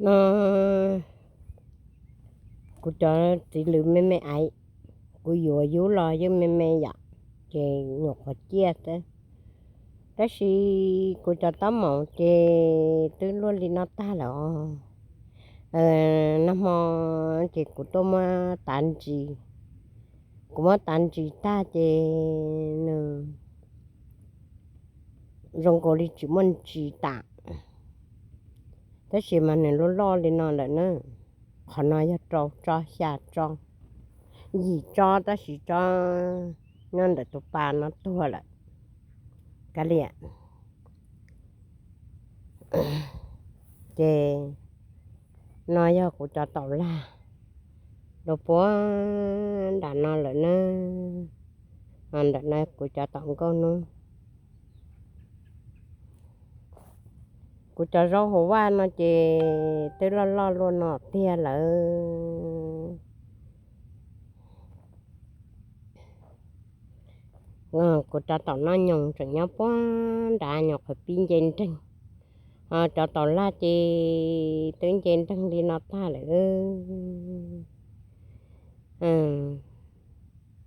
No kuv cov txiv lws me me aiv, kuv yuav yub los yeej me me yom, ces nyuam qhuav ciaj xwb. Tab sis kuv cov taub maum ces twb luaj li no tag lawm os. Nag hmo ces kuv tuaj muab tav ntsis, kuv muab tav ntsis tag ces nws zoo nkaus li tsis muaj ntsis tas, tab sis mas nws loj loj li no lawm na. Qhov no yog rau tsob, xya tsob, yim tsob, tab sis tsob nyob ntawm tus pas no tuag lawm. Kav liam. Ces no yog kuv cov taum lag, rau puag nram no lawm na. Ntawm no kuv cov taum nkauj hnub. Kuv cov zaub hauv vaj no ces twb loj loj luaj no tiag lawm. Kuv cov taum noj nyoos tseem nyob puag nrad nyuam qhuav pib nce nreeg. Cov taum lag ces twb nce nreeg li no tag lawm.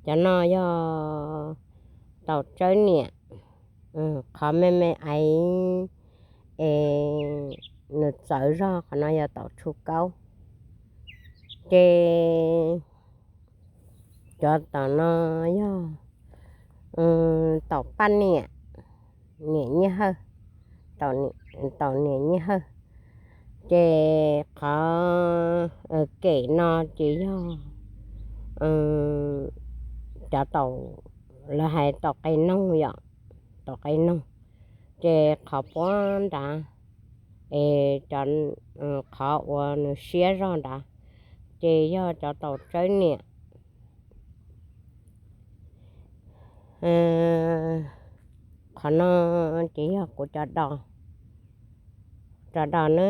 Cov no yog taum tsawb niam, qhov me me aiv es nws txawv zog, qhov no yog taum tshu kaub. Ces cov taum no yog taum paj niam, niam nyiaj hawj, taum niam nyiaj hawj. Ces qhov kem no ces yog cov taum, lawv hais taum qe noog yom, taum qe noog. Ces qhov puag nrad es cov, qhov uas nws siab zog nrad ces yog cov taum tsawb niam. Qhov no ces yog kuv cov dos, cov dos na.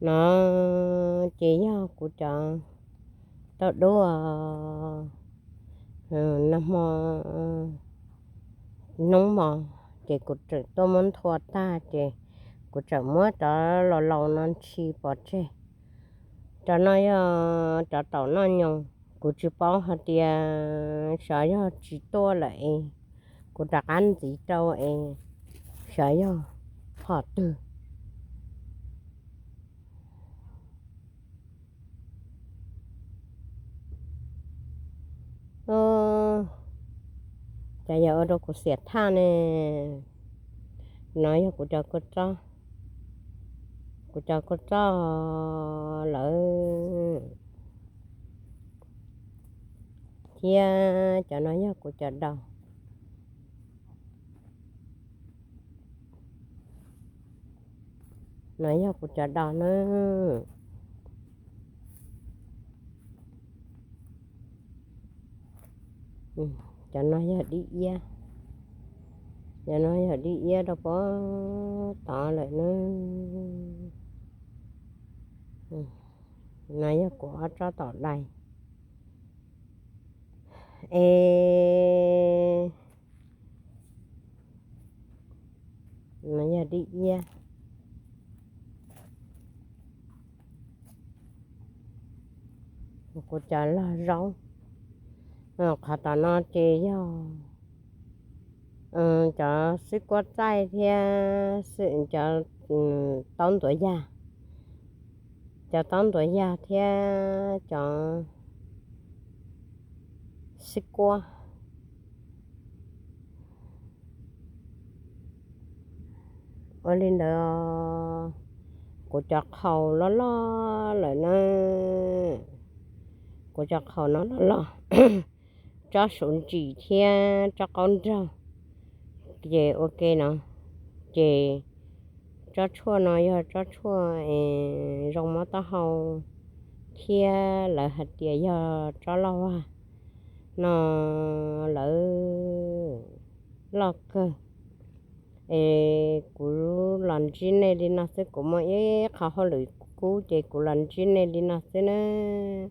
No ces yog kuv cov tauj dub. Nag hmo hnub hmo ces kuv tseem tuaj muab nthua tag ces kuv tseem muab cov laus laus no ntshis pov tseg. Cov no yog cov taum noj nyoos, kuv tsis paub hais tias xyov yog tsis tuaj lawm es kuv rov qab ntxiv rau es xyov yog qhov twg. Cas yog ua rau kuv xiam thaj ne. No yog kuv cov kua txob, kuv cov kua txob lawm. Thiab cov no yog kuv cov daus. No yog kuv cov daus na. Cov no yog dib iab. Cov no yog dib iab rau puag tod lawm na. No yog kuv ob tsob taum dais. Es no yog dib iab. Kuv cov log zaub. Qhov tom no ces yog cov xwb kuab txaij thiab cov taub ntuav yag, cov taub ntuav yag thiab cov xwb kuab. Ua li ntawd, kuv cov qhaus loj loj lawm na. Kuv cov qhaus no loj loj, tsob suav ntsim thiab tsob qaub nraug. Ces ua ke no, ces tsob tshuaj no yog tsob tshuaj zoo mob taub hau thiab lawv hais tias yog tsob loj vag no, lawv loj kawg. Es kuv los ntsib nej li no xwb, kuv muaj ib qho hauj lwm kub ces kuv los ntsib nej li no xwb nawb.